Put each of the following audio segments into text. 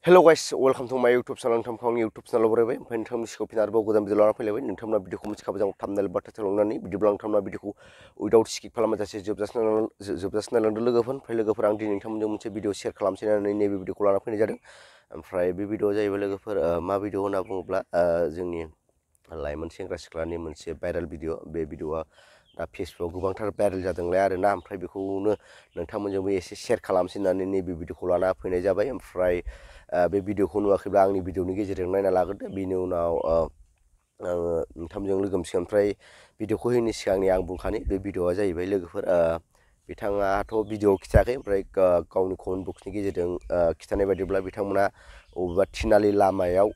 Hello guys, welcome to my YouTube channel. नोंथांखौ YouTube channel बरायबाय ओमफ्राय नोंथांनि सिगाङाव फिन आरोबाव गोदान भिडिअ लाना फैलायबाय नोंथांमोना भिडिअखौ मिथिखाबाय जों थाम्बनेल बा टाइटेल लानानै बिदिब्ला नोंथांमोना भिडिअखौ उइदाउट स्किप खालामाजासे जोबजासिम नायलांदो लोगोफोर ओमफ्राय लोगोफोर आं दिनै नोंथांमोनजों मोनसे भिडिअ शेयार खालामसै होननानै नैबे भिडिअखौ लाना फैनाय जादों ओमफ्राय बे भिडिअआ जाहैबाय लोगोफोर मा भिडिअ होनना बुङोब्ला जोंनि लाइमोन सेंग्रा सिख्लानि मोनसे भाइरेल भिडिअ बे भिडिअआ दा फेसबुकआव गोबांथार भाइरेल जादोंलाय आरोना ओमफ्राय बेखौनो नोंथांमोनजोंबो एसे शेयार खालामसै होननानै नैबे भिडिअखौ लाना फैनाय जाबाय ओमफ्राय बे भिडिअखौ नुवाखैब्ला आंनि भिडिअनि गेजेरजों नायना लाग्रोदो बिनि उनाव आङो नोंथांमोनजों लोगो मोनसिगोन ओमफ्राय भिडिअखौ होयैनि सिगांनि आं बुंखानि बे भिडिअआ जाहैबाय लोगोफोर बिथाङाथ' भिडिअआव खिथायाखै ओमफ्राय गावनि कमेन्ट बक्सनि गेजेरजों खिथानाय बायदिब्ला बिथांमोना बबेबा थिनालि लामायाव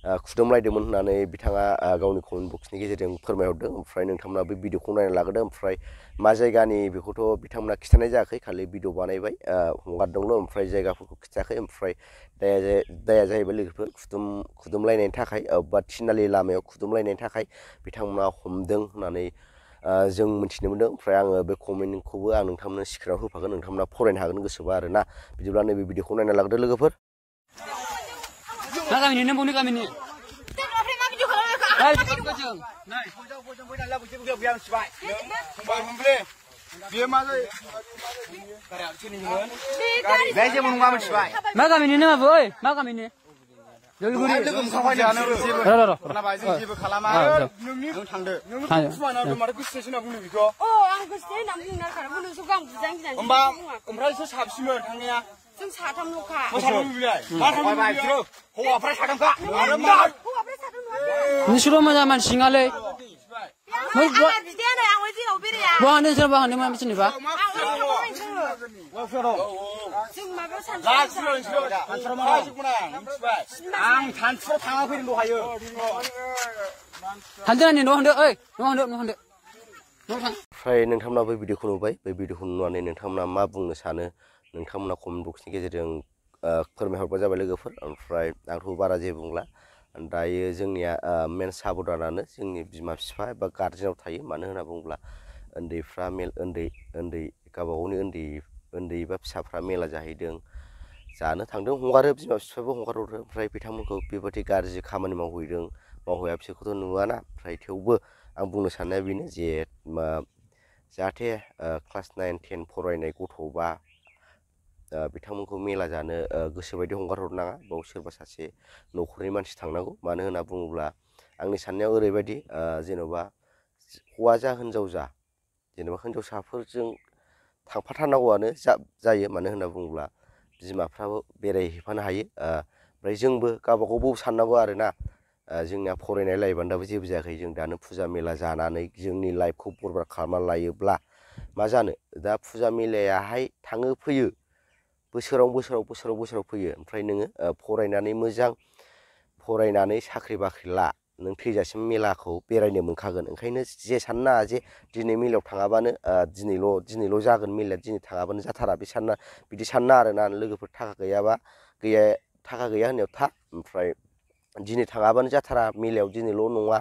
खुदुमलायदोंमोन होननानै बिथाङा गावनि कमेन्ट बक्सनि गेजेरजों फोरमायहरदों ओमफ्राय नोंथांमोना बे भिडिअखौ नायना लाग्रोदो ओमफ्राय मा जायगानि बेखौथ' बिथांमोना खिथानाय जायाखै खालि भिडिअ बानायबाय हगारदोंल' ओमफ्राय जायगाफोरखौ खिथायाखै ओमफ्राय दाया जाहैबाय लोगोफोर खुदुमलायनायनि थाखाय बा थिनालि लामायाव खुदुमलायनायनि थाखाय बिथांमोना हमदों होननानै जों मिथिनो मोन्दों ओमफ्राय आङो बे कमेन्टखौबो आं नोंथांमोननो स्क्रिनाव होफागोन नोंथांमोना फरायनो हागोन गोसोबा आरोना बिदिब्ला नैबे भिडिअखौ नायना लाग्रोदो लोगोफोर गामिनि नों बबेनि गामिनि मा गामिनि नों आबो ओइ मा गामिनि जलगुरि जेबो खालामा नों थांदो नों फुमानाव माथो गोसोसो होनना बुंदों बेखौ आं गोसो होनना बुंनो खारबो नोंसो गां बुजां गिनानै होमबा ओमफ्राय सोर साबसिनमोन थांनाया जों साथामल'खा हौवाफ्रा साथामखा आरो हौवाफ्रा साथाम नङा नोंसोर मोजां मानसि नङालै बिदायानो आं जेराव बेराया बहा नोंसोर बहा नों मा मिथिनोबा जों माबायाव आं सानसुआव थांना फैदों दहायो थांदो नानि न' होनदो ओइ न' होनदो ओमफ्राय नोंथांमोना बे भिडिअखौ नुबाय बे भिडिअखौ नुनानै नोंथांमोना मा बुंनो सानो नोंथांमोना कमेन्ट बक्सनि गेजेरजों फोरमायहरबानो जाबाय लोगोफोर ओमफ्राय आंथ' बारा जेबो बुंला दायो जोंनिया मेन साबधानानो जोंनि बिमा बिफा एबा गार्जेनाव थायो मानो होनना बुङोब्ला उन्दैफ्रा उन्दै गावबागावनि उन्दै एबा फिसाफ्रा मेला जाहैदों जानो थांदों हगारो बिमा बिफाबो हगारहरो ओमफ्राय बिथांमोनखौ बेबायदि गाज्रि खामानि मावहैया बिसोरखौथ' नुवाना ओमफ्राय थेवबो आं बुंनो साननाया बेनो जे जाहाथे क्लास 9, 10 फरायनाय गथ'बा बिथांमोनखौ मेला जानो गोसोबायदि हगार हरनाङा बाव सोरबा सासे न'खरनि मानसि थांनांगौ मानो होनना बुङोब्ला आंनि साननायाव ओरैबायदि जेन'बा हौवा जा हिनजाव जा जेनेबा हिनजावसाफोरजों थांफाथारनांगौआनो जायो मानो होनना बुङोब्ला बिमाफ्राबो बेरायहैफानो हायो ओमफ्राय जोंबो गावबागावबो साननांगौ आरोना जोंनिया फरायनाय लाइफआनो दाबो जेबो जायाखै जों दानो फुजा मेला जानानै जोंनि लाइफखौ बरबाद खालामना लायोब्ला मा जानो दा फुजा मेलायाहाय थाङो फैयो बोसोराव फैयो ओमफ्राय नोङो फरायनानै मोजां फरायनानै साख्रि बाख्रि ला नों थैजासिम मेलाखौ बेरायनो मोनखागोन ओंखायनो जे साननो नाङा जे दिनै मेलायाव थाङाबानो दिनैल' जागोन मेलाया दिनै थाङाबानो जाथारा बिदि सानना आरोना लोगोफोर थाखा गैया होननायाव था ओमफ्राय दिनै थाङाबानो जाथारा मेलायाव दिनैल' नङा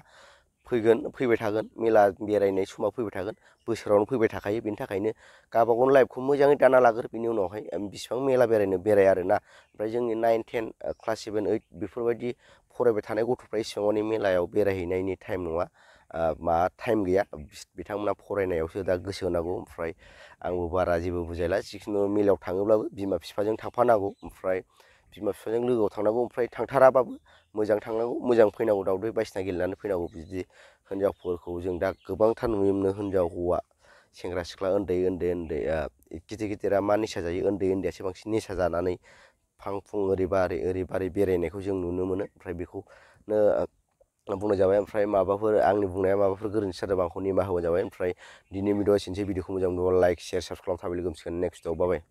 फैबाय थागोन मेला बेरायनाय समाव फैबाय थागोन बोसोरावनो फैबाय थाखायो बेनि थाखायनो गावबागावनि लाइफखौ मोजाङै दाना लाग्रो बिनि उनावहाय बिसिबां मेला बेराय आरोना ओमफ्राय जोंनि 9, 10 क्लास 7, 8 बेफोरबायदि फरायबाय थानाय गथ'फ्रा इसिबां माने मेलायाव बेरायहैनायनि टाइम नङा टाइम गैया बिथांमोना फरायनायावसो दा गोसो होनांगौ ओमफ्राय आंबो बारा जेबो बुजायला जिखुनु मेलायाव थाङोब्लाबो बिमा बिफाजों थांफानांगौ ओमफ्राय बिमा बिफाजों लोगोआव थांनांगौ ओमफ्राय थांथाराबाबो मोजां थांनांगौ मोजां फैनांगौ दावदै बायदिसिना गेलेनानै फैनांगौ बिदि हिनजावफोरखौ जों दा गोबांथार नुनो मोनो हिनजाव हौवा सेंग्रा सिख्ला उन्दै गिदिरा मा निसा जायो उन्दैयासो बांसिन निसा जानानै फां फुं ओरैबारै बेरायनायखौ जों नुनो मोनो ओमफ्राय बेखौनो बुंनाय जाबाय ओमफ्राय आंनि बुंनाया माबाफोर गोरोन्थि जादोंबा आंखौ निमाहा होबानो जाबाय ओमफ्राय दिनै भिडिअ एसेनोसै भिडिअखौ मोजां मोनोबा लाइक शेयार साबसक्राइब खालामना थाबाय लोगो मोनसिगोन नेक्स्ट भिडिअ बाय